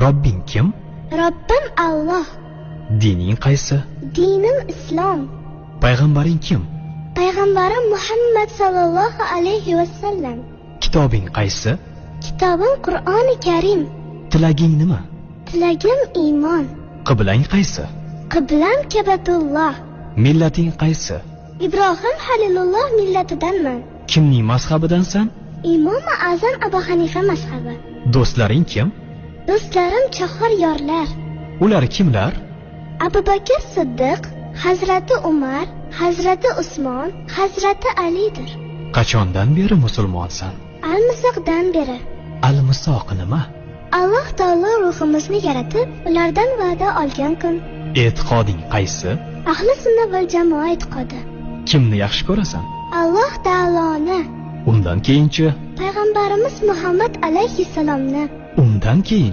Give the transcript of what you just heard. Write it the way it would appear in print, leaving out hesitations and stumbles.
Robbing kim? Robbim Alloh. Dining qaysi? Dinim islom. Payg'ambaring kim? Payg'ambarim Muhammad sallallohu alayhi va sallam. Kitobing qaysi? Kitobim Qur'oni Karim. Tilaging nima? Tilagim iymon. Qiblang qaysi? Qiblam Kabatulloh. Millating qaysi? Ibrohim Halilulloh millatidanman. Kimning mazhabidansan? Imomi Azam Abu Hanifa mazhabi. Do'stlaring kim? Do'stlarim chahor yorlar. Ular kimlar? Abu Bakr Siddiq, Hazrati Umar, Hazrati Usmon, Hazrati Alidir. Qachondan beri musulmonsan? Almisoqdan beri. Almisoq nima? Alloh taolo ruhimizni yaratib, ulardan va'da olgan kun. E'tiqoding qaysi? Ahli sunna val jamoa e'tiqodi. Kimni yaxshi ko'rasan? Alloh taoloni, Undan keyinchi? Payg'ambarimiz Muhammad alayhissalomni, Undan keyin?